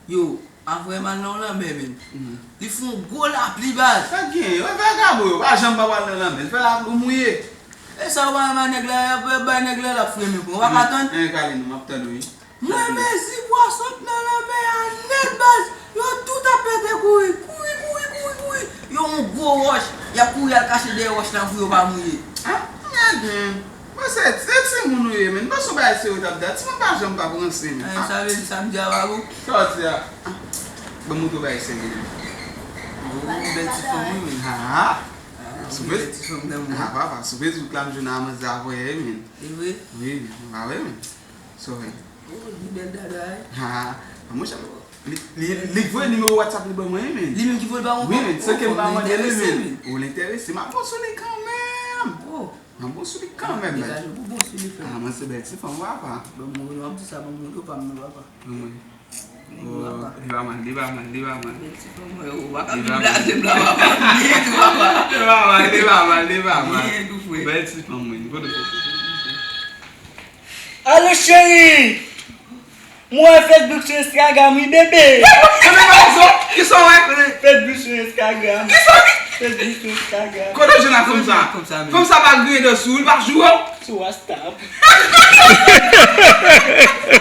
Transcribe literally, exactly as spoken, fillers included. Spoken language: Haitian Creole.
Yo, a vrèman al nan lanmè, men. Li fè yon gwo lapli, baz. Sa k gen? Yo, vagabon yo, pa janm pa pral nan lanmè. L fè lapli, ou mouye. E sa, w pa wè nèg la, y ap bay nèg la, l ap fremen pran. W pa ka tann? An, Kalin, m ap tann ou, wi. Mwen mezi pwason k nan lanmè a nèt, baz. Yo tout ap pete kouri, kouri, kouri, kouri, kouri. Yo yon gwo wòch. Y ap kouri al kache dèyè wòch la pou yo pa mouye. Ah, mèd, men. Bon, se, se timoun ou ye, men. Panse yon bagay serye w t ap di a. Timoun pa janm p ap ranse, men. Eh, sa vle di sa m di a pa bon? Sa w di a? Ah, ban m montre w bagay serye, men. Ou bèl ti fanm, wi, men. Ah, ah. Ah, ou bèl ti fanm nan mwen. Ah, papa, sou Facebook la, m jwenn a manzè a voye, wi, men. E vre? Wi, men. Pa vre, men. Sa w wè? Oh, li bèl dada, wi. Ah, ah. Monchè, li, li, li voye nimewo WhatsApp li ban mwen, wi, men. Li menm ki voye l ba mwen? Wi, men. San ke m pa mande li, men. Ou l enterese, m ap bon sou li kanmenm. Oh. M ap bon sou li kanmenm, men. Degaje pou bon sou li, frè. Ah, mwen se bèl ti fanm, papa. Bon, mwen, w ap di sa, bon, mwen, yo pa m, non, papa. Mwen. Li pa mal, li pa mal, li pa mal. Bèl ti fanm, mwen, ou pa ka vin blaze m la, papa. Byen tou, papa. Li pa mal, li pa mal, li pa mal. Byen tou, frè. Bèl ti fanm, mwen. Kote w soti? Alo, cheri! Mwen wè Facebook sou Instagram, wi, bebe. Bebe, pa rezon. Kisa w wè? Facebook sou Instagram. Kisa w di? Facebook sou Instagram. Kote w jwenn ak fanm sa? Fanm sa, men. Fanm sa pa griyen dan sou ou, li pa joure w. Sou WhatsApp.